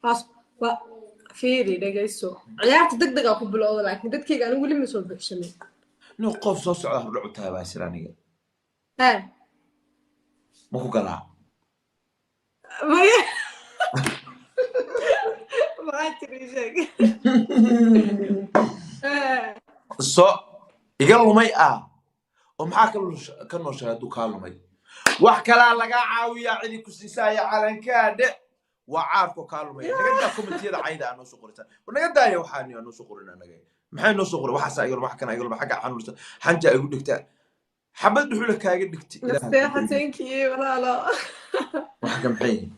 Waa fiiri, dhegeyso, ciyaarta deg deg aa ku bilowda, laakiin dadkayga anigu weli ma soo buuxsamin. No, qof soo socda hordhac u tahay baa sir aniga. Hee. Ma ku galaa? Maya, maxaa tiri? Sheeg. Hee. So iga lumay ah oo maxaa ka nooshahay hadduu kaa lumay? Wax kalaa lagaa caawiyaa, cidi ku siisaaya calankaadhe waa caarko kaa lumaya. Naga daa commentiyada cayda aa noo soo qoraysaa. Naga daaya waxaan aa noo soo qorin anaga. Maxay noo soo qoray? Waxaasaa iga luma, wax kana iga luma, xagga xanuunsa, xanja igu dhigtaa, xabad dhuxula kaaga dhigti. Ilaaha ku Nasteexa, baryo. Thank you, walaalo. Wax ka maxay yihiin?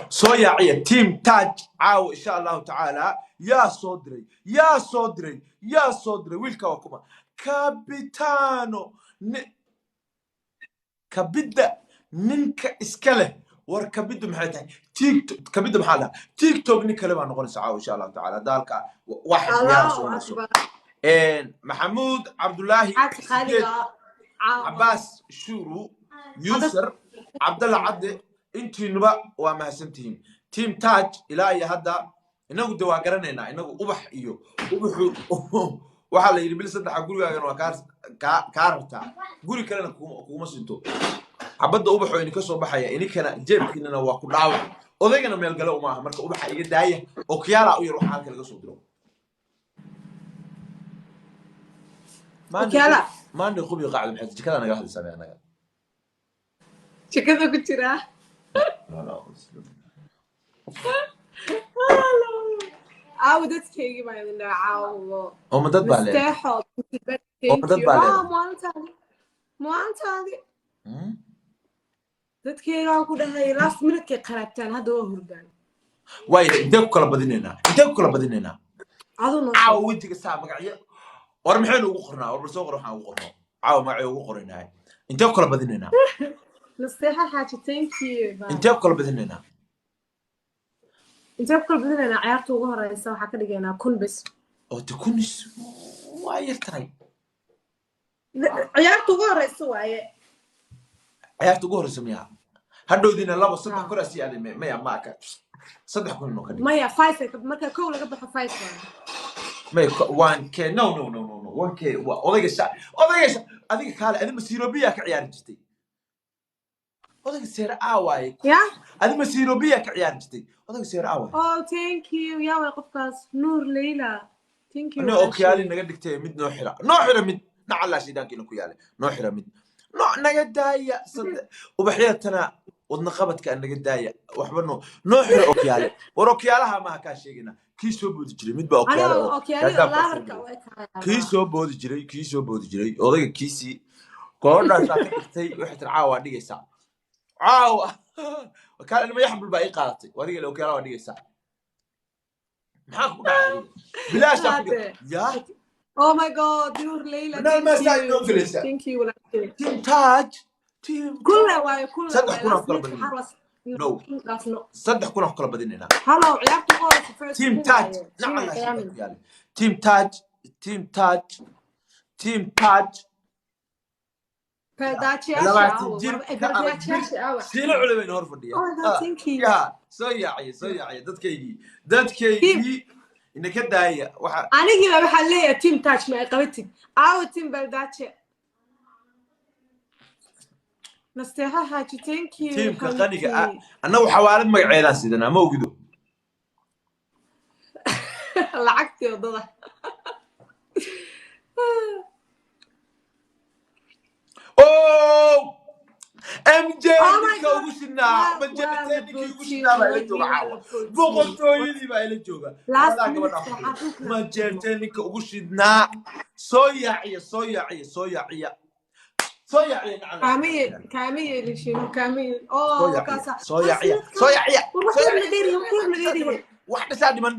Soo yaaciya team Taj caawa, insha Allahu tacaala. Yaa soo diray? Yaa soo diray? Yaa soo diray? Wiilka waa kuma? Kabitano kabidda ninka iska leh. War kabiddu maxay tahay? TikTok kabidda maxaa lahaa? TikTok nin kale baa noqonaysa caawa, insha Allahu tacaala. Daalka wax diyaar Allahu soo nayso. akbar. Maxamuud Cabdulaahi Xaaji sideed qaaliga caawa. Cabaas Shuru, Yusar Cabdalla Cadde, intiinuba waa mahadsantihiin. Team Taj ilaa iyo hadda inagu de waa garanaynaa. Inagu ubax iyo ubaxu waxaa la yidhi bil saddexa gurigaagana waa kaa rartaa, guri kalena kuguma sinto. Xabadda ubaxoo idinka soo baxaya, ininkana jeebkiinana waa ku dhaawac, odaygana meel gale uma aha. Marka ubaxa iga daaya, okyaala u yar waxa halka laga soo diro. Okyaala. Maandhay qubi qaacda, maxay jikada naga hadlaysaa anaga? Jikada ku jiraa. Caawa dadkaygii baa idin dhaha caawo. Oo ma dad baa leedahay? Nasteexo. Oo ma dad baa leedahay? Maalintaadi, maalintaadi. Dadkaygaa ku dhahay last minute-kay qaraabtaan, hadda waa hurdaan. Waayo, intee ku kala badinaynaa? Intee ku kala badinaynaa? Aduu noo Caawa wejiga saa magacyo. War maxaynu ugu qornaa? War bal soo qor waxaan ugu qorno caawa. Magacyo ugu qoraynaa. Intee ku kala badinaynaa? Nasteexa Xaaji, thank you. Bye. Intee ku kala badinaynaa? Intee ku kala badinaynaa? Ciyaarta ugu horeysa waxaa ka dhigaynaa 1000 bes. Oo te kunis waa yar tahay. Ciyaarta ugu horeysa waaye. Ciyaarta ugu horeysa miyaa? Hadhowdiina labo, saddex Ah. kor asii aaday. Maya, ma aka 3000 inoo ka dhig. Maya, five marka kow laga baxo, five waaye. Maya, 1K, no, no, no, no, no, 1K waa odayga sha, odayga sha. Adiga kaale, adi masiirobiya ka ciyaari jirtay? Odayga seere A waaye. Ya. Adi masiirobiya ka ciyaari jirtay? Odayga seere A waaye. Oh, thank you. Yaa way qofkaas? Nuur Leyla, thank you. Ani okyaali naga dhigtay. Mid noo xira, noo xira mid nacallaa shaydaankiina ku yaalay. Noo xira mid, noo naga daaya. Ubaxyada wadna qabadka naga daaya. Waxba noo xira okyaale. War okyaalaha maaha kaa sheegayna, kii soo boodi jiray mid baa okyaale oo okyaali gaagaabka laabarka soo u ekaaya. Kii soo boodi jiray, kii soo boodi jiray, odayga kiisii gabadhaasaa ka dhigtay. Waxay tiri caawa waa dhigaysaa, caawa kaale nima yaxbul baa ii qaadatay. Adiga le okyaala waa dhigaysaa, maxaa ku dhacay adiga? Bilaashaa ku Haade. Ya. Oh my God, Nuur Leyla. Manaal Thank maasaa you. inoo gelaysaa. Thank you, walaashay. Team Taj, team Kulle waaye, kulle Saddex waaye. kun aan Last ku kala minute badinay. waxaa No. dhaafno. 3000 aan ku kala badinaynaa. Hello, ciyaarta ugu horeysa first Team kun Taj waaye. nacalaa Qiyaami. shaytaan ku yaalay. Team Taj, team Taj, team Taj. Bardaajiyaasha 20 aawa, jir war- ka adag. bardaajiyaasha aawa. Siina cule bayna hor fadhiya. Oh my God, thank you. Ya, soo yaaciya, soo yaaciya dadkaygii, dadkaygii, inaka daaya waxa. Anigii baa waxaan leeyahay team Touch ma ay qabatid. Aawa team Baldaaje. Nasteexa Xaaji, thank you. Tiimka qaniga ah. Xabiibti. Annagu xawaalad magaceedaan sidanaa, ma ogido. Lacagtii waddada. Oh, MJ. Oh my ninka God. ugu shidnaa Waa majete la ninkii ugu bootiyey, shidnaa baa ila wallahi jooga waa caawa. la bootiyey. Boqortooyadii baa ila jooga. Last Labadaa minute gabadhaa ku waxaa jira dhulka majeerte ninka ugu shidnaa. Soo yaaciya, soo yaaciya, soo yaaciya, soo yaaciya nacala. Kaama yeelin shiino, kaama yeelin. Soo Oh, yaaciya. kaasa. Soo yaaciya, soo yaaciya. War wax Soo yar la yaaciya. dheeriyo, wax yar la dheeriyo. Wax dhisaa dhiman.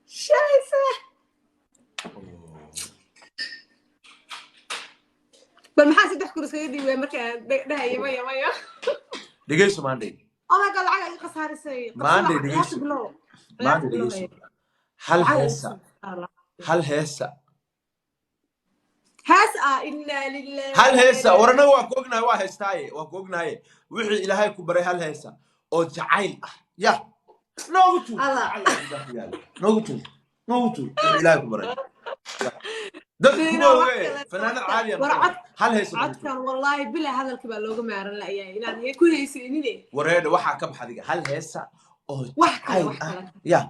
Shayse. Bal maxaa 3000 iskaga dhiibay markaa dhahaya maya, maya. Dhegeyso maandhay. Oh my God, lacag ay khasaarisay. Maandhay, Ciyaarta dhegeyso. bilow. Maandhay, Ciyaarta bilow. dhegeyso, hal Lacag ay heesa, hal heesa. Hees ah, inaa lillahi. Hal heesa. War annaga waa ku ognahay, waa heestaaye, waa ku ognahay wixii Ilaahay ku baray. Hal heesa oo jacayl ah ya noogu tuur. Allah. Noogu tuur, noogu tuur wixii Ilaahay ku baray. Dad Fiiro, kuma wax oge kale. Fanaanad caaliya. War Hal heesa noogu tuur. Codkan wallaahi bila hadalka baa looga maaran la'yahay inaan ku haysanine. Wareedha, waxaa ka bax adiga hal heesa oo Wax kale, jacayl wax ah kale. Ya.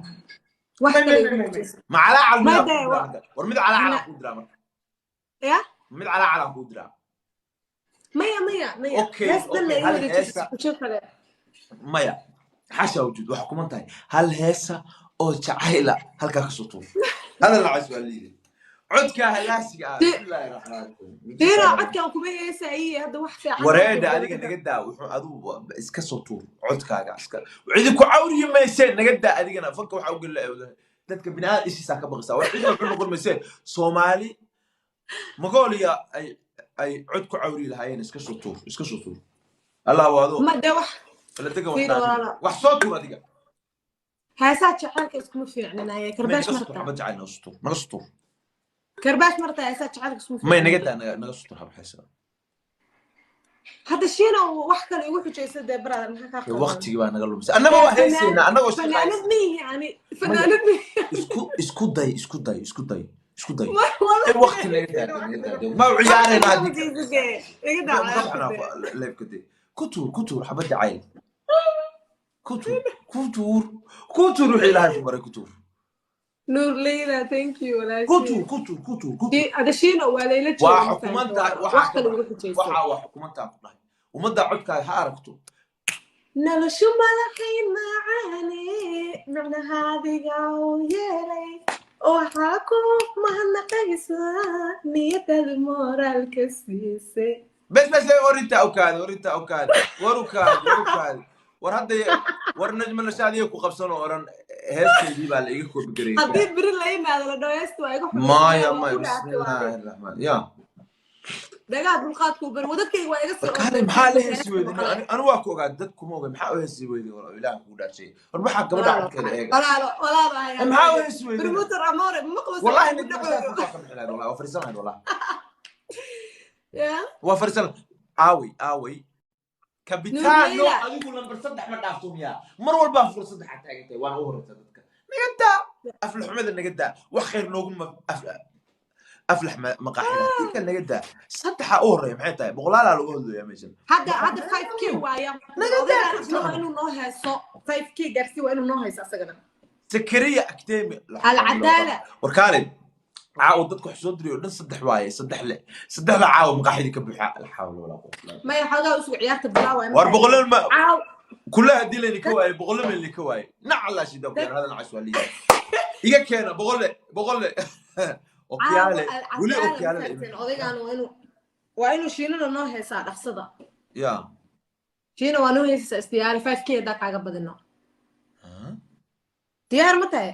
Wax kale igu xujaysa. Ma calaacal Ma miyaa dee, kuu diraa marka? War mid calaacal kuu diraa marka. Ya. Mid calaacal kuu diraa. Maya, maya, maya. Okay, Hees dhan okay, la hal igu heesa. xujo kale. Maya, xasha wujud waxa kuman tahay hal heesa oo jacayla halkaa kasoo tuur. Hadal nacas waa liidi codkaa halaasiga ah. Bismillaahi raxmaani raxiim. Fiiro, codkan kuma heesaayiye hadda wax fiican. Wareedha, adiga naga daa. Wuxuu adigu iska soo tuur codkaaga, iska cidi ku cawriyi maysee, naga daa. Adigana fanka waxaa ugeli dadka bini'aadam ishiisaa ka baqaysaa. War cidina wuxuu noqon maysee, Soomaali Mongolia ay cod ku cawriyi lahaayeen. Iska soo tuur, iska soo tuur. Allah waado. Ma dee wax la degan. Fiiro, wax walaalo. Wax soo tuur adiga. Heesaa jacaylka iskuma fiicninaaye. May Karbaash naga soo tuur marta. Xabad jacayl naga soo tuur, naga soo tuur. Karbaash marta, heesaa jacaylka iskuma May naga fiicnin. daa, naga soo tuur hab heesa. Hadda Shiina wax kale igu xujaysa dee, brother, maxaa kaa qaldan? Waqtigii baa naga lumisay. Annaga waa heesaynaa annagoo Fanaanad shaqaysa. mihi yani, fanaanad mihi. Isku day, isku day, isku day, isku day. Wallahi. Ee waqti naga daa, naga daa, ma u ciyaaraynaa haddii kale. Iga daa. Leebka dee ku tuur, ku tuur xabad jacayl ku tuur, ku tuur, ku tuur wixii Ilaahay ku baray ku tuur. Nuur Leyla, thank you. Ku tuur, ku tuur, ku tuur, ku tuur. Ada Shiina waa layla. Waa xukumantaa. Wax Waxaa kale ugu xujaysa. Waxaa waa xukumantaa ku dhahay ummadda codkaaga ha aragto. Noloshu malahay macaane, micnaha adiga u yeelay, waxaa ku mahadnaqaysaa niyadaada moraalka siisay. Bes, bes, war intaa ukaadi, war intaa ukaadi, war ukaadi, war ukaadi. War hadda, war Najma Nashaadiya ku qabsan oo oran heestaydii baa la iga copy gareeyay. Haddii beri la yimaado la dhaho heesta waa iga xumaysay, Maya. waa Maya. ku dhaartay, waa Bismillaahi raxmaan ya. Dhagaa dulqaadku bar wadadkayga waa iga soo. Warkaale, maxaa la heesi weyday? Anu waa ku ogaa, dad kuma oga. Maxaa u heesi weyday? War Ilaah kugu dhaashay, war maxaa gabadha codkeeda eega? Walaalo, walaalo. Maxaa u heesi weyday? Promoter amore ma qabo. Wallahi Najma Nashaad waa ka bixi lahayd, wallahi waa fariisan lahayd, wallahi. Ya. Waa fariisan. Aawey, aawey kabitaano? Nuur Leyla. Adigu lambar 3 ma dhaafto miyaa? Mar walbaa fur saddexa taagantahay, waana u horeysa dadka. Naga daa aflaxumada, naga daa. Wax khayr nooguma aflax maqaaxida dinka. Naga daa saddexa u horeeya. Maxay tahay? Boqolaalaa lagu hadlayaa meeshan. Hadda 5K waaya. Naga daa. Odaygaan waa inuu noo heeso, 5K gaarsi waa inuu noo heeso asagana. Sakariya Academy. Alcadaala. Warkaale, caawa dadku wax soo diriyo oo dhan saddex waaye, saddex le, saddexda caawa maqaaxidii ka buuxa. La xawla walaa quwwata illa billah. Maya, xoogaa usug ciyaarta bilaa waaya. War boqolal ma Caaw. Kulaha haddii layni ka waaye, boqolle ma layni ka waaye? Nacalaa shida ku hadal nacas waa liiya. Iga keena boqolle, boqolle okyaale weli okyaale la iman. Odaygaan waa inuu Shiinana noo heesaa dhaqsada. Ya. Shiina waa noo heesaysaa, isdiyaari. 5K haddaa kaaga badino, diyaar ma tahay?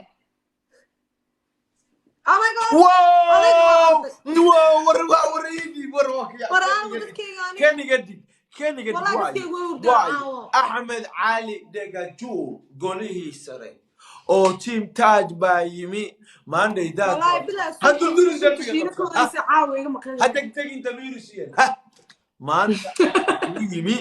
Oh my God. Wow wow, war waa wareegi, war waa War aawo dadkayga ani. Kaniga dig, kaniga dig. Wallahi Waayo dadkayga way hurdaan waayo caawo. Axmed Cali Dhegajuur, golihii sare oo Team Taaj baa yimi maanday daad. Wallahi bilaa. Ha durduri dembiga Shiina qabso. ku heesa caawa iga maqan. Ha degdegin, damiirisiyan ha maanta u yimi.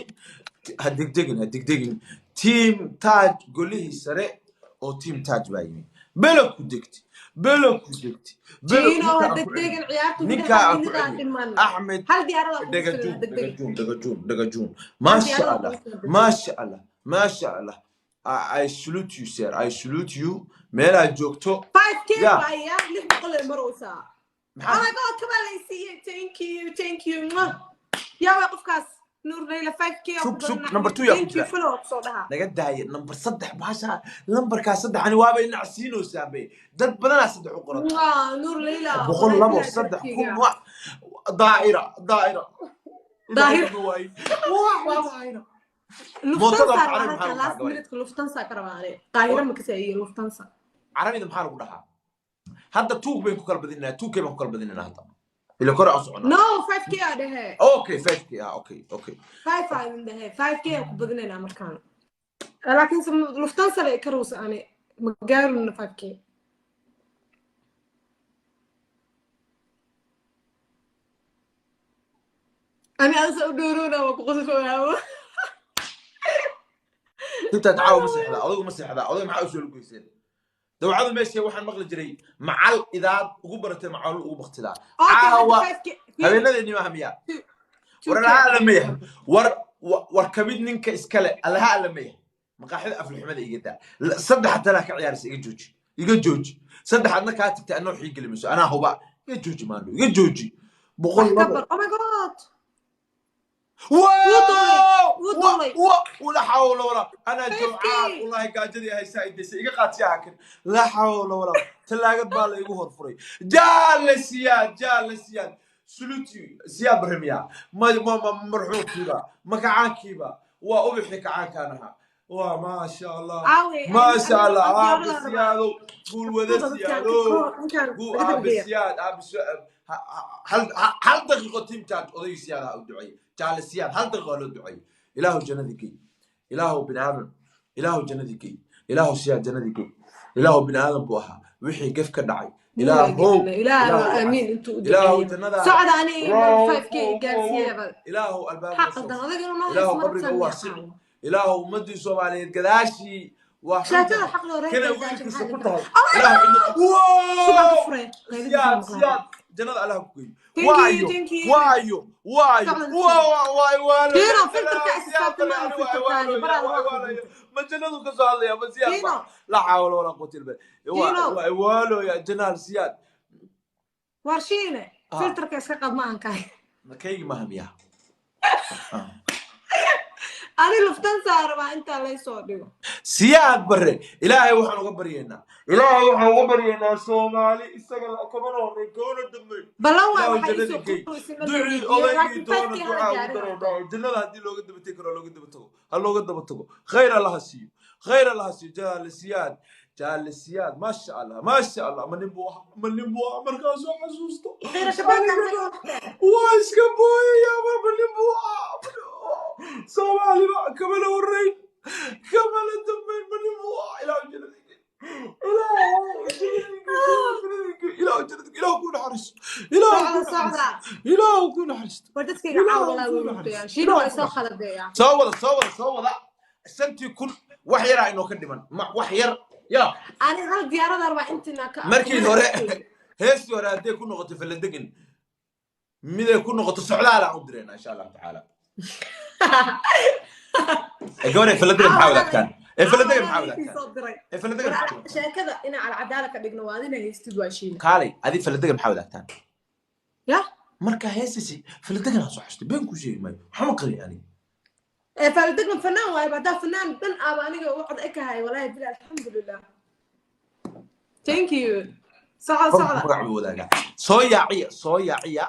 Ha degdegin, ha degdegin. Team Taaj, golihii sare oo Team Taaj baa yimi. Belo ku degti, belo ku degti, belo. Shiino, ha Ninka aan ku celin. degdegin ciyaartu. Ninka aan ku Midaan celin. dhiman. Axmed Hal diyaarada kugu filan, Dhagajuun. ha degdegin. Dhagajuun, dhagajuun, dhagajuun, maasha Diyaarada Allah. kugu filan, degdegin. Maasha Allah, maasha Allah. I salute you, sir, I salute you meelaad joogto. 5K Ya. waaya, 600 ay maraysaa. Oh Maxaa? my God, kabaa lay siiyey. Thank you, thank you. Mwah. Yaa waa qofkaas? Nuur Leyla, 5K aa ku Sug, sug, badanaa. number two yaa ku Thank you, jira. follow up soo dhaha. Naga daaya number 3 baasha, lambarkaa saddexani waabay nacsiinaysaa bay. Dad badanaa saddex u qoran. Mwah, Nuur Leyla. 100, Wallahi 2, bilaa 3 kun garabkeyga. wa daa'ira, daa'ira. Daahir. Waay waa daa'ira. Lufthansa Mootada rabaa carabi halkan maxaa lagu last dhahaa? minute Lufthansa ka rabaa ani. Qaahira ma kasaayiye Lufthansa. Carabida maxaa lagu dhahaa? Hadda tuug bayn ku kala badinaa, tuugkay baan ku kala badinaa hadda, ila kore aan soconaa. No, 5K aa dhehe. Okay, 5K ah, okay. 5 aa idin dhehe. 5K aa ku badinaynaa markaan. Laakiin se Lufthansa la ka ruusa ani. Ma gaaruna 5K. Ani asa u dhowrowna waa ku qosloyaabo. Intaad caawa ma seexdaa? Odaygu ma seexdaa? Odayga maxaa u soo lugeyseen? Dawcadu meesha waxaan maqli jiray, macal idaad ugu baratay, macalul ugu baktidaa. Caawa habeenadeeni maaha miya? War allaha alla ma yahay? War war kamid ninka iskale, allaha alla ma yahay? Maqaaxida aflixumada iga daa. Saddex talaa ka ciyaaraysa, iga jooji, iga jooji. Saddex adna kaa tagtay, anna waxii geli mayso, anaa huba. Iga jooji maandho, iga jooji. Boqol labo. Oh my God. Wow! Wuu duulay. لا حول ولا انا 5K. جوعان والله، gaajadii haysaa idaysa. Iga qaadsiya hakan. لا حول ولا talaagad baa la igu horfuray. Jaale Siyaad, Jaale Siyaad, suluti Siyaad baramiya, ma marxuumkiiba, ma kacaankiiba, waa ubixi kacaankaan ahaa. Waa maasha Allah, Caawi. Maasha Allah. Aabe Siyaadow, guulwada Siyaadow, aabe Siyaad, aabe Siyaad. Hal daqiiqo tiimtaad odayga Siyaad ha u duceeyey. Jaale Siyaad hal daqiiqo loo duceeyey. Ilaahu jannadii gey, Ilaahu bini aadam, Ilaahu jannadii gey, Ilaahu Siyaad jannadii gey. Ilaahu bini aadam buu ahaa, wixii gef ka dhacay Ilaahow Ilaahu aamiin intuu u Ilaahu duceeyey. Jannada Socda, ani 5K gaarsiiyaba. Ilaahu albaabka Maxaa qaldan odaga inuu noo Ilaahu haysto? qabriga u waasici. Ilaahu ummadii Soomaaliyeed gadaashii waa Sheekada xaq loo kana reebay. Wiilkiisa ku tahay Subaa Ilaahu ka furay. Siyaad, Siyaad jannada Allah ku geeyo. Thank you, Waayo. Thank you. Waayo, waayo. Socda. Waayo, waayo. Tino, filterka isaabta ma aha, filterkaani, baraa waa ku Ma jannadu ka soo hadlaya ma Siyaad? Tino. لا حول ولا قوة إلا بالله. Tino. Waalo ya janaal Siyaad. Warshiine. Ah. Filterka iska qad, ma aan kahay. Kaygi maaha miya? Ani luftan saarabaa intaa laysoo dhigo. Siyaad Bare Ilaahay waxaan uga baryaynaa, Ilaahay waxaan uga baryaynaa, Soomaali isaga kamana horey kamana dambeyn. Ballan waay. Ilaahu Waxaa jannadii iisoo geey. qoraysa ma Ducii la weydiiyo, odaygii laakiin doona 5K hala ducaa ugu gaarin. daro dhaco. Jannada haddii looga daba tegi karo, looga daba tago, ha looga daba tago. Khayr Allaha siiyo, khayr Allaha siiyo. Jaale Siyaad, Jaale Siyaad, maasha Allah, maasha Allah. Ma nin buu ahaa, ma nin buu ahaa? Markaasoo xasuusto Khayra shabaanka. Waa iska booyaya. Marba nin buu ahaa, Soomaaliba kamana horeyn kamana dambeyn. Ma nin buu ahaa? Ilaahu jannadii geey, Ilaahu jannadii geey, Ilaahu jannadii, Ilaahu ku naxariisto, Ilaahu ku Socda, naxariisto. Socda. Ilaahu ku naxariisto. War dadkayga Ilaahu caawa walaa ku way naxariisto. hurdayaan. Shiina waa isoo khaladeeyaa. Soo wada, soo wada, soo wada. 5000 wax yaraa inoo ka dhiman. Wax yar ya. Ani hal diyaarada rabaa intina ka. Markii hore heestii hore hadday ku noqoto faladegan, miday ku noqoto socdaal aan u dirayna insha Allahu tacaala. Ee gabadha faladegan maxaa wadaagtaan? Ee faladegan maxaa wadaagtaan? Soo diray. Ee faladegan maxaa wadaagtaan? Sheekada inaan alcadaala ka dhigno waa adina haystid, waa Shiina. Kaalay adi, faladegan maxaa wadaagtaan? Ya. Marka heesisi faladegan aan soo xustay, been kuu sheegi maayo, waxma qari ani. Ee faladegan fanaan waaye. Haddaa fanaan dhan aaba aniga u cod ekahay, walaahi bila, alxamdulilah, thank you. Socda, socda. Magac buu wadaagaa. Soo yaaciya, soo yaaciya.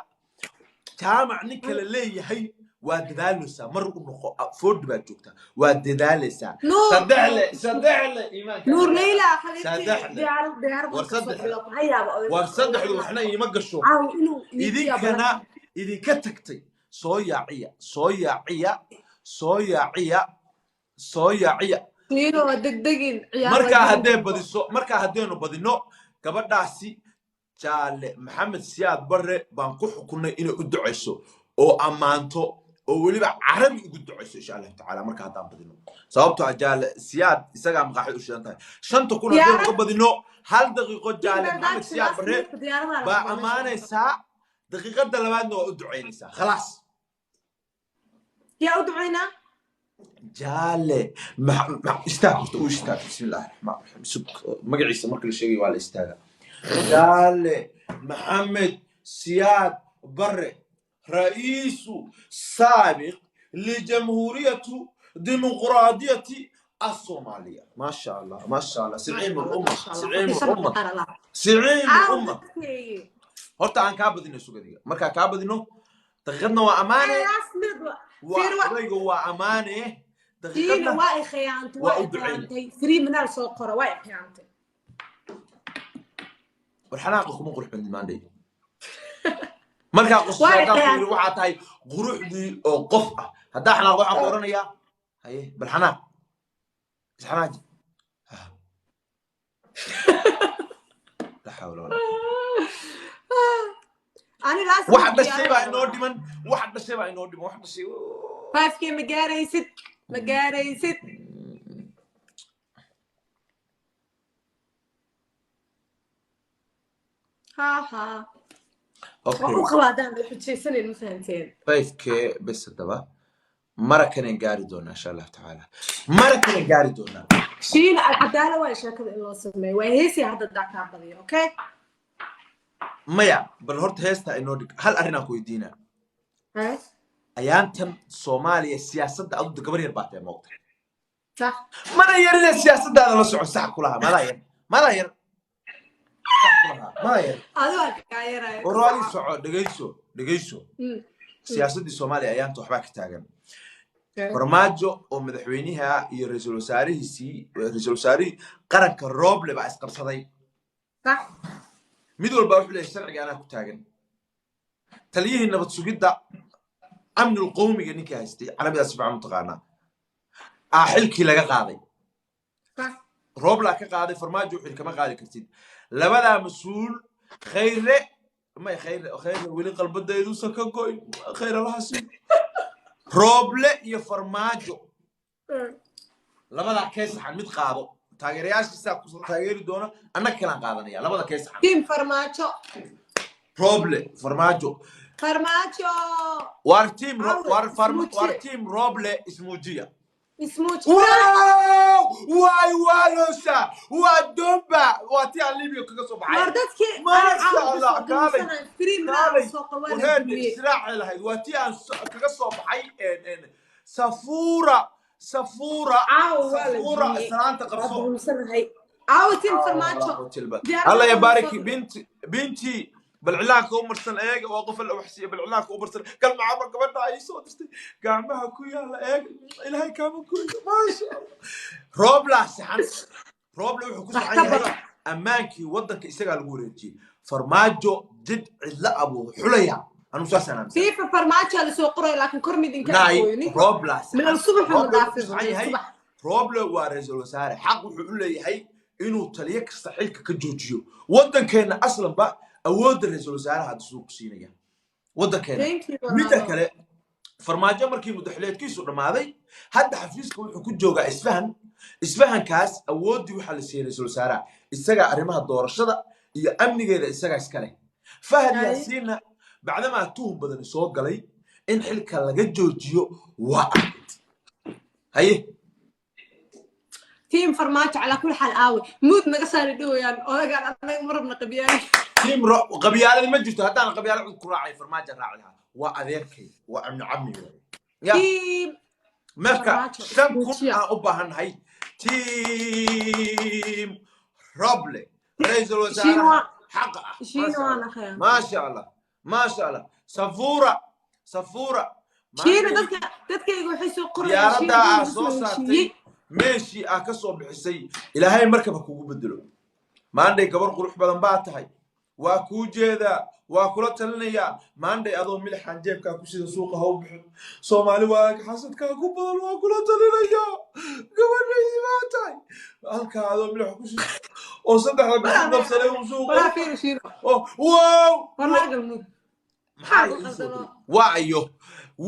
Jaamac ninka la leeyahay, waa dadaalaysaa. Mar u noqo, foodhi baad joogtaa, waa dadaalaysaa. Nuur. Saddexle, saddexle iimaanka. Nuur Leyla xabiibti. Saddexle. Diyaarad, diyaarad. War kasoo saddex. bilow hayaaba oday. War saddexdu waxna iima gasho. Caaw inuu Idinkana idinka tagtay. Soo yaaciya, soo yaaciya, soo yaaciya, soo yaaciya. Niino waa degdegin ciyaar. Markaa haddee badiso, markaa haddaynu badino, gabadhaasi Jaale Maxamed Siyaad Barre baan ku xukunay inay u ducayso oo ammaanto oo weliba Carabi ugu ducayso insha Allahu tacaala. Marka haddaan badino, sababtoo ah Jaale Siyaad isagaa maqaaxid u shidan tahay. 5000 haddaynu uga badino, hal daqiiqo Jaale Maxamed Siyaad Barre baa ammaanaysaa, daqiiqada labaadna waa u ducaynaysaa, khalaas. Yaa u ducaynaa? Jaale istaag horta, uu istaag. Bismillahi raxmaan raxiim. Sug, magaciisa marka la sheegay waa la istaaga. Jaale Maxamed Siyaad Barre, رئيس سابق لجمهورية ديمقراطية الصومالية، ما شاء الله، ما شاء الله، زعيم الأمة، زعيم الأمة، زعيم الأمة. Horta aan kaa badino sugadiga. Markaa kaa badino, daqiiqadna waa amaane, waa odayga, waa amaane. Diina. Daqiiqadna waa i khiyaantay. Waa waa u i ducaynay. khiyaantay. Free minaal soo qora, waa i khiyaantay. War xanaaqa kuma qurux badnid maandhay. Markaa Waa qosasho haddaan ku khiyaantay. yidhi, waxaa tahay quruxdii oo qof ah. Haddaa xanaaq, waxaan ku odhanayaa haye, bal xanaaq, isxanaaji. La xawla wala. Ani last Wax week dhashay baa diyaarada inoo rabaa. dhiman, wax dhashay baa inoo dhiman, wax dhashay. 5K ma gaaraysid, ma gaaraysid. Ha ha. Okay. Waa u qabaa haddaan la xujaysanayn, ma fahanteen? 5K bes. Haddaba mara kanan gaari doonaa, insha Allahu tacaala, mara kanan gaari doonaa. Shiina alcadaala waa sheekada in loo sameeyo. Waa heesi hadda daa kaa badiyo, okay? Maya, bal horta heesta inoo dhig. Hal arrinaan ku weydiinaa. Hey? Ayaantan Soomaaliya siyaasadda aduda gabar yar baa tahay, moogta? Sax. Mana yarine siyaasadaada la socon, sax kulaha, madaa yar, madaa yar, sax kulaha, madaa yar. Adi waa kaa yaraya. Warwaadi soco, dhegeyso, dhegeyso. Siyaasaddii Soomaaliya ayaanta waxbaa ka taagan. Farmaajo oo madaxweynaha iyo ra-iisul wasaarihiisii, ra-iisul wasaarihii qaranka Rooble baa isqabsaday. Sax. Mid walba wuxuu leeyahay sharciga anaa ku taagan. Taliyihii nabad sugidda, amnul qowmiga ninkii haystay, calamidaas si fiican u taqaanaa, aa xilkii laga qaaday. Sax. Rooblaa ka qaaday. Farmaajo wuxuu yidhi kama qaadi kartid labadaa mas-uul. Khayre may, Khayre, Khayre weli qalbadayduusan ka goyn, khayr Allaha siiyo. Rooble iyo Farmaajo labadaa kee saxan? Mid qaado, taageerayaashiisaa ku taageeri doona, annaga kalaan qaadanaya. Labada kee saxan? Team Farmaajo. Rooble, Farmaajo. Farmaajo. Waar team Awe, waar farma ismuujiye. Waar team Rooble, ismuujiya. Ismuuji. Wow, waay waaloosa, waa domba, waa tii aan Libya kaga soo baxay. War dadkii. Maasha Allah, kaalay, kaalay. Soo qabanay. Wareer israacay lahayd, waa tii aan kaga soo baxay Safuura, Safuura. Caawa waa la Safuura. dumiyey. Salaanta Waa qabso. duumsanahay caawa, team Farmaajo. Alla ya baariki binti, binti, bal cilaanka u marsan eega, waa qof alla wax siiya. Bal cilaanka u marsan galmacama gabadha ay soo dirtay gacmaha ku yaala eega, Ilaahay kaama gooyo. Maasha Allah, Rooblaa saxan. Rooble wuxuu ku Wax saxan ka yahay baro. ammaankii waddanka isagaa lagu wareejiyey. Farmaajo jid cidla abuu xulaya, anuu saasaan aaminsan. Fifa Farmaajo la soo qoray, laakiin kor mid inka Naay aqooyo ninka Rooblaa min saxan. al-subax Rooble la wuxuu ku dhaafay saxan min yahay al-subax. Rooble waa ra-iisul wasaare, xaq wuxuu u leeyahay inuu taliyo kasta xilka ka joojiyo. Waddankeenna aslanba awoodda ra-iisul wasaaraha hadda suu ku siinaya waddankeena. Thank you. Midda Walaalo. kale, Farmaajo markii mudaxileedkiisu dhammaaday, hadda xafiiska wuxuu ku joogaa isfahan. Isfahankaas awooddii waxaa la siiyey ra-iisul wasaaraha, isagaa arrimaha doorashada iyo amnigeeda isagaa iska leh. Fahad Ay. Yaasiinna bacdamaa tuhun badani soo galay, in xilka laga joojiyo waa ahayd. Haye. Team Farmaajo calaa kulli xaal aawe muud naga saari dhowayaan odagaan, annaga ma rabna qabyaali. Team qabyaalada ma jirto. Haddaan qabyaalo cud ku raacay, Farmaajo raaci lahaa. Waa adeerkay, waa amni cammi waaye. Ya Team marka Farmaajo, 5000 ismuujiya. aan u baahannahay. Team Roble, ra-iisul Shiina wasaaraha waa xaqa ah. Shiina Maasha waa Allah, naqaya. Maasha Allah, maasha Allah. Safuura, Safuura. Shiina Maanta dadka dadkayga waxay soo qorayaan Shiina diyaaraddaa aa dad soo soo saartay heshiiyey. Meeshii aa ka soo bixisay, Ilaahay markaba kugu bedelo. Maandhay gabar qurux badan baa tahay, waa kuu jeedaa, waa kula talinayaa. Maandhay adoo milixan jeebkaa ku sida suuqa ha u bixin. Soomaali waa xasadkaa ku badan. Waa kula talinayaa, gabadhaydii baa tahay. Halkaa adoo milix ku sida oo saddexda bisu dabsaday uu suuqa Walaa fiiri Shiina. Oh, wow. Warnaagal muud. Maxaa Maxaa ku ii soo qaldanoo? diray? Waa ayo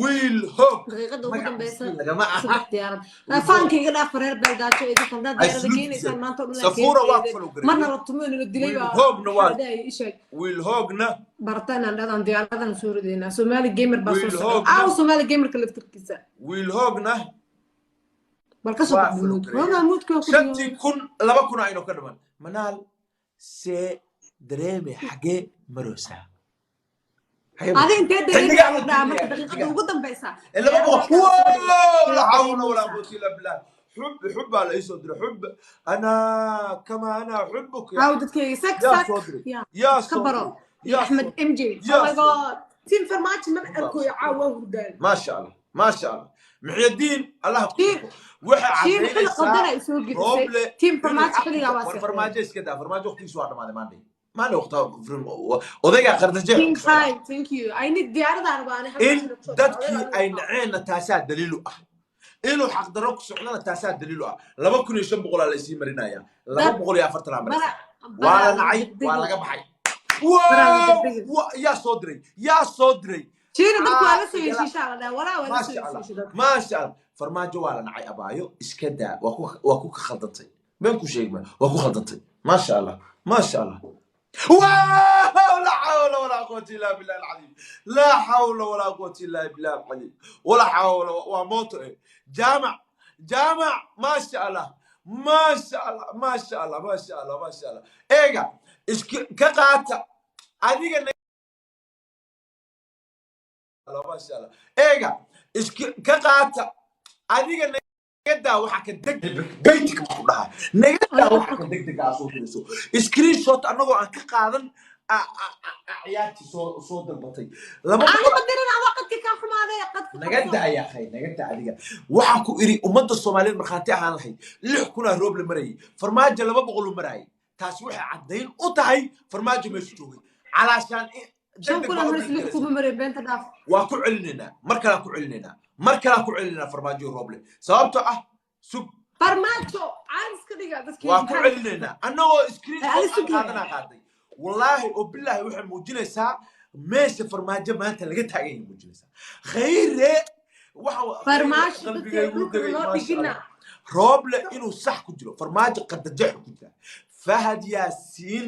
wiil hoog Daqiiqada ugu magac dambeysa miskiin lagama aha. Saddex diyaarad faanka iga dhaaf, reer Beeldaajo ee dadka haddaad diyaarada Asluubtiisa. keenaysaan maanta oo dhan aad Safuura waa keenayseen. ku follow Marna gareeyay. la tumo inala dilay Wiil baa hoogna waa maxaa ii sheeg. Wiil hoogna. Barata inaan dhadaan diyaaradan soo ridaynaa. Somali Gamer baa soo Wiil socda. hoogna. Aaw Somali Gamerka laftirkiisa. Wiil hoogna Bal ka soo waa bax follow muud. gareeyay. Wagaa muudka waa ku 5000, 2000 aynu ka dhiman. Manaal see dareeme, xagee maroosaa? Xagee Adi intee Xilligaa dareemi la dhaa marka dilayaa, daqiiqada xilligaa. ugu dambeysa. 200. Diyaaradaha wow, la xawla walaa dareemaysaa. quwwata illa billah. Xub xub baa la ii soo diray. Xub ana kama ana xubuk ya. Aaw dadkayga sak Yaa sak soo diray. yaa Yaa ka soo baro. diray. Iyo Yaa Axmed soo MJ. yaa Oh my soo God, team Farmaajo maba arkoyo caawa, waa hurdaan. Maasha Allah, maasha Allah. Muxyidiin, Allah ku Team sharfo. Waxay Shiina xilli caddaynaysaa qaldan ay soo gelisay. Rooble Team inuu Farmaajo xaq xilligaa waa war seexdeen. Farmaajo iska daa. Farmaajo waqtigiisu waa dhamaaday maandhay, maandhay waqti odaygaa qardajeex King ku socdaa. Hi, thank you. I need diyaarada rabaa ani In halkaas inuu kusoo dhaco. dadkii Odagaa ay inuu qaado. naceenna taasaa daliil u ah, inuu xaqdarro ku socdana taasaa daliil u ah. 2500 aa la isii marinaya, laba Dad boqol iyo afartan aa bara maraysa. Waa la bara nacay, waa degdegin. laga baxay. Wow, yaa soo diray, yaa soo diray? Shiina, dadku waa la soo heshiishaa la dhaha, walaa waa la soo Maasha Allah. heshiisha dadka. Maasha Allah. Farmaajo waa la nacay. Abaayo, iska daa, waa ku khaldantay. Been ku sheegma, waa ku khaldantay. Maasha Allah, maasha Allah. Wow, لا حول ولا قوة إلا بالله العظيم، لا حول ولا قوة إلا بالله العظيم، ولا حول. waa mooto eh. Jaamac, Jaamac, maasha Allah, maasha Allah, maasha Allah, maasha Allah, maasha Allah. Eega, iska ka qaata adiga. Maasha Allah. Eega, iska ka qaata adiga. Naga daa waxa ka degdeg beytika ku dhahaa. Naga daa waxa ka degdeg aa soo dirayso. Screenshot annagoo aan ka qaadan ciyaartii soo dalbatay laba Ani boqol. Ma dirin, adoo qadki kaa xumaaday, qadka. Naga daa yaa khay, naga daa adiga. Waxaan ku iri, ummadda Soomaaliyeed markhaati ahaan lahayd, 6,000 roob la marayay, Farmaajo 200 uu marayay. Taasi waxay caddayn u tahay farmaajo meeshu joogay calaashaan Shan degdeg kun baa u ama lix diri. Kuma marin, beenta dhaaf. Waa ku celinaynaa, mar kalaan ku celinaynaa, mar kalaan ku celinaynaa. Farmaajo, Rooble, sababtoo ah, sug. Farmaajo caadi iska dhiga dadkii. Waa ku celinaynaa annagoo screenshot Ali aan sugaya. qaadanaa qaaday. Wallaahi oo bilaahi, waxay muujinaysaa meesha farmaajo maanta laga taagan yahay, muujinaysaa khayre waxa Farmaajo dadka qalbigaygu dhulka degay. loo Maasha dhigina. Allah. Rooble inuu sax ku jiro, Farmaajo qadajeex ku jira. Fahad Yaasiin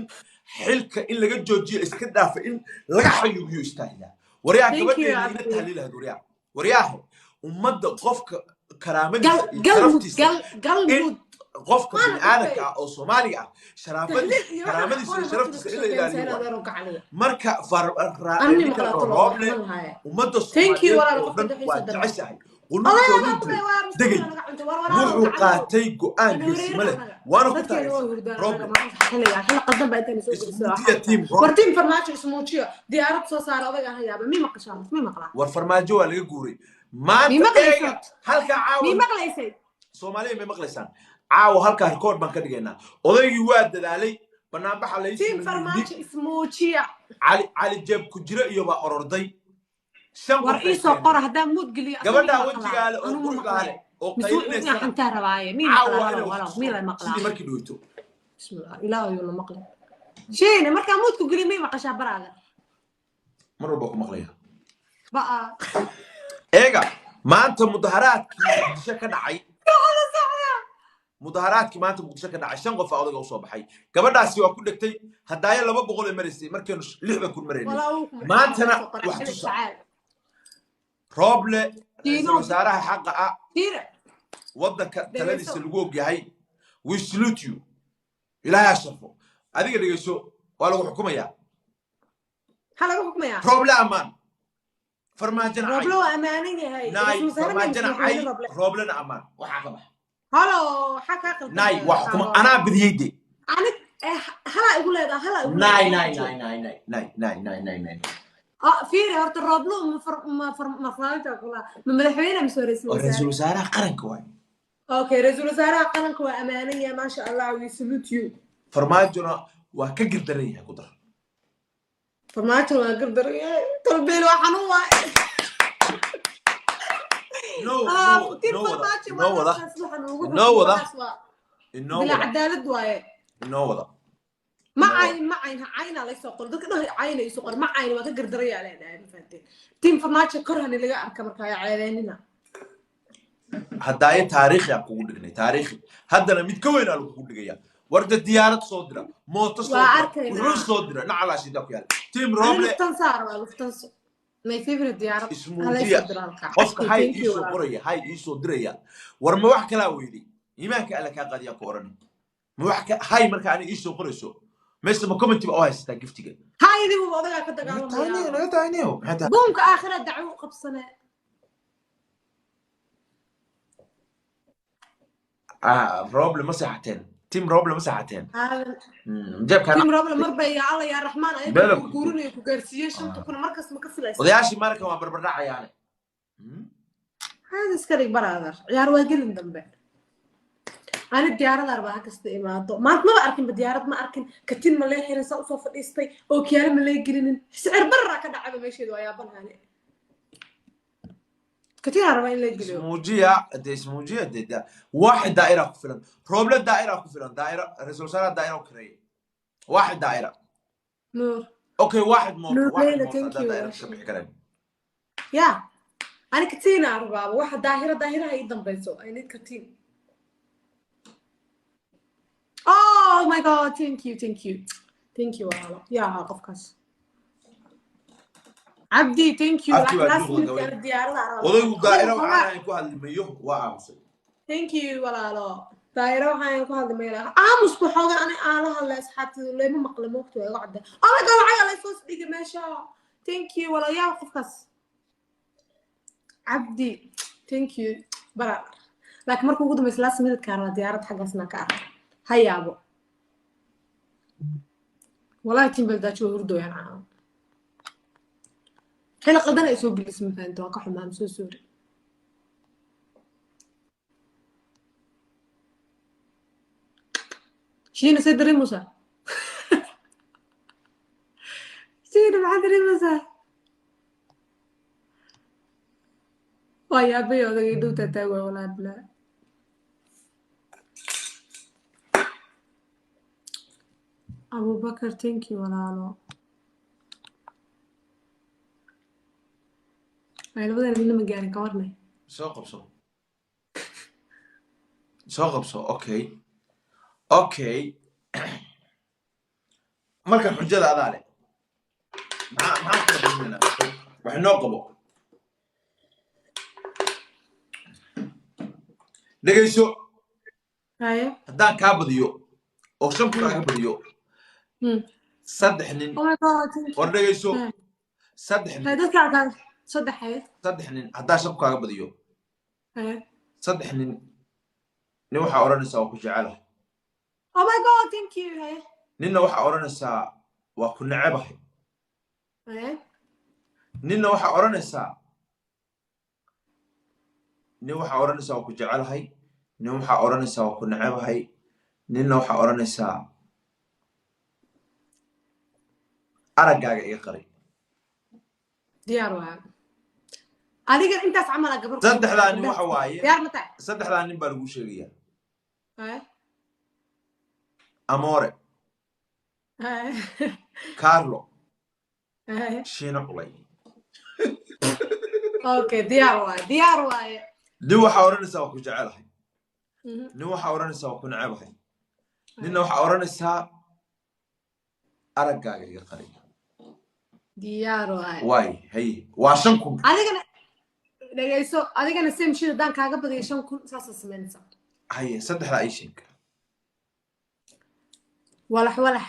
xilka in laga joojiyo iska dhaafa, in laga xayuubiyo istaahilaa. Waryaa, Thank you, gabadheena ina Abdi. tahliilahayd. Waryaa, waryaahe, ummadda qofka karaamadiisa Gal iyo Galmud. sharaftiisa Gal Galmud. Qofka Waana bini'aadanka dhufay. ah oo Soomaaliga ah, sharaafadiisa, Tahliil iyo waxaan karaamadiisa iyo aqoon sharaftiisa in la ilaaliyo waay. Marka Anni ninka maqlaa tolo Rooble, waxaan lahaaya. ummadda Thank you, Soomaaliyeed walaal, oo qofka dhan daxiisa waa dara. jeceshahay. Qulubtoodu intuu degay, wuxuu qaatay go'aan geesimo leh, waana ku taageersan Rooble. Ismuujiya, team War, Rooble. Team Farmaajo, ismuujiyo, diyaarad soo saara. Odaga ha yaaba. Mi maqashaa? Mi maqlaa? War, Farmaajo waa laga guuray Mi maanta. maqlaysaa? Eega halkaa Mi caawa. maqlaysay? Soomaaliya, may maqlaysaan? Caawa halkaa rikoord baan ka dhigaynaa. Odaygii waa dadaalay, banaanbaxa lay. Team Farmaajo, ismuujiya. Cali, Cali jeeb ku jira iyo baa ororday shan War, qof bay ii soo keeneen. qora haddaan muud geliyo. Gabadhaa wejigaa leh oo quruxdaa leh oo Misuu inaa qaylinaysa xantaa rabaaye? Mi caawa maqlaa? inay Walaal, wax walaal, mi la maqlaa? sidii markii dhoweyto. Bismillah, ilaahu yuu na maqli. Sheene, markaa muudku geliyo, mi maqashaa baraada? Mar walba ku maqlaya. Ba'a. Eega, maanta mudaharaadkii Muqdisho ka dhacay, mudaharaadkii maanta Muqdisho ka dhacay, shan qof aa odaga usoo baxay. Gabadhaasi waa ku dhegtay. Hadaayo 200 ay maraysay markaynu 60,000 maraynay. Walaa uu ku Maantana wax tusa. Rooble, ra-iisul wasaaraha xaqa ah Tiira. waddanka Dhegeyso. taladiisa lagu ogyahay, we salute you. Ilaahay ha sharfo. Adiga dhegeyso, waa lagu xukumayaa. Maxaa laga xukumayaa? Rooble ammaan, Farmaajona cay. Rooble waa ammaanan yahay. Naay. Ra'iisul wasaare Farmaajona cay. Madaxweyne Rooble. Rooblena ammaan, waxaa ka baxa. Halo, waxaa kaa qaldan. Naay, waa xukuma, anaa bidiyey de. Anig halaa igu leedaha, halaa igu Naay. leedahay. Naay, naay, naay, naay, naay, naay, naay, naay, naay. Ah, fiiri horta, Rooblo ma far ma far ma farmaajada kula ma madaxweyne mise ra'iisul Oo wasaare? Ra-iisul wasaaraha qaranka waay. Okay, ra'iisul wasaaraha qaranka waa ammaanan yahay, maasha Allah, we salute you. Farmaajona waa ka gardaran yahay, ku dar. Farmaajo waa gardaran yahay, tolbeel waa xanuun waay. No. Ah, No. Tir Inoo wada. Farmaajo Inoo waa wada. waxaas waxaan ugu Inoo wada. waxaas waa Inoo bilaa wada. cadaalad waaye. Inoo wada. Ma cayn, ma cayn, ha cayna laysoo qoro. Dadka dhan cayna isu qor, ma cayn, waa ka gardarayaa leedahay. Ma fahanteen? Team Farmaajo kor hani laga arka markaa ya ceedeynina. Haddaayo taariikhi aan kugu dhignay, taariikhi haddana mid ka weyn aa lagugu dhigaya. Warda, diyaarad soo dira, mooto soo Waa dira. arkaynaa. Wuxuu soo dira nacalaa shidaa ku yaala, team Ani Roble. Luftansa rabaa, Luftansa my favorite diyaarad. Ismuujiya. Hala isoo dira halkaa. Qofka hay Thank you, iisoo walaal. qoraya, hay iisoo diraya. War, ma wax kalaa weyday? Iimaanka Alla kaa qaadiyaa ku oran. Ma wax ka hay marka ani iisoo qorayso meesha, ma comment ba oo haysataa giftiga? Haydi buu odagaa ka dagaalamaya. Naga tahay, maxay tahay? Buunka aakhira dacwo u qabsane. Ah, Roble ma seexateen? Team Roble, ma seexateen? Aadan. Jeebkaan. Team Roble mar bay ya Alla yaa Raxmaan ayaga Belo. ku guurinayo ku gaarsiiyey 5,000 markas ma ka filaysa? Odayaashii markan waa barbardhacayaane. Hada iska dhig baraadar, ciyaar waa gelin dambe. Ani diyaarada arbaa kasta imaado maanta maba arkinba, diyaarad ma arkin, katin ma lee xirin, saa usoo fadhiistay, ookiyaalo ma lee gelinin, sicir bararaa ka dhacayba meesheedu, waa yaabanhaani. Katinaa rabaa in la geliyo. Ismuujiya dee, ismuujiya dee. واحد daa'ira ku filan, Rooble daa'ira ku filan, daa'ira ra-iisul wasaaraha daa'ira u kireeyay, waaxid daa'ira. Nuur. Okay, waaxid mooto. Nuur waaxid Leyla, mooto thank haddaad you. daa'irada ka bixi kareen. Ya, ani katiin aan rabaaba. Waxa daahira, daahiraha ii dambayso. I need katiin. Oh my God, thank you, thank you, thank you walaalo. Yaa qofkaas? Cabdi, thank you. Cabdi waa last duuqda minute gabay. Ana diyaarada rabaa. Odaygu daa'ira Odaygu waxaan ahayn ku hadli mayo, waa aamusay. Thank you walaalo. Daa'ira waxaan ku hadli mayla. Aamus bu xoogaa ani aan la hadlay asxaabtayda, leema maqla moogta, waa iga cadda. Oh my God, lacag la soo dhigay meesha. Thank you walaalo. Yaa qofkaas? Cabdi, thank you bara. Laakiin marka ugu dambaysa last minute kaan rabaa diyaarad xaggaasna ka arko. Ha yaabo. Wallahi timbal daajo waa hurdooyaan caawa. Xilli qaldan ay soo gelisay, ma fahanto, waan ka xumaa, I'm so sorry. Shiina, see dareemaysaa? Shiina, maxaa dareemaysaa? Waa yaabay odagay dhow taataag waa walaa bilaa. Abubakar, thank you walaalo. Ay labadan midna ma gaarin, ka warnay. Soo qabso, soo qabso. Okay, marka xujada adaa leh, maxaa kula badinaynaa? Wax inoo qabo. Dhegayso. Haye. Haddaan kaa badiyo oo 5,000 kaaga badiyo, saddex nin. Oh my God, thank you. War dhegayso. Saddex nin. Haye, dadka arkaan saddex, haye. Saddex nin haddaan 5,000 kaaga badiyo, Haye. saddex nin, nin waxaa odhanaysaa "Waa ku jecelahay." Oh my God, thank you. Haye. Ninna waxaa odhanaysaa "Waa ku necebahay." Haye. Ninna waxaa odhanaysaa, nin waxaa odhanaysaa "Waa ku jecelahay," nin waxaa odhanaysaa "Waa ku necebahay," ninna waxaa odhanaysaa "Araggaaga iga qari." Diyaar waa. Adiga intaas camal aa gabar ku Saddexdaa nin waxa waaye, Diyaar ma tahay? saddexdaa nin baa lagu sheegayaa. Haye. Amore, Haye. Carlo, Haye. Shiina Culay. Okay, diyaar waaye, diyaar waaye. Nin waxaa odhanaysaa "Waa ku jecelahay," nin waxaa odhanaysaa "Waa ku necebahay," ninna waxaa odhanaysaa "Araggaaga iga qari." Diyaar waaye. Waay, haye, waa 5,000. Adigana dhegayso, adigana same shit, haddaan kaaga badiyo 5,000, saasaa samaynaysaa. Haye, saddexdaa ii sheeg. Walax walax.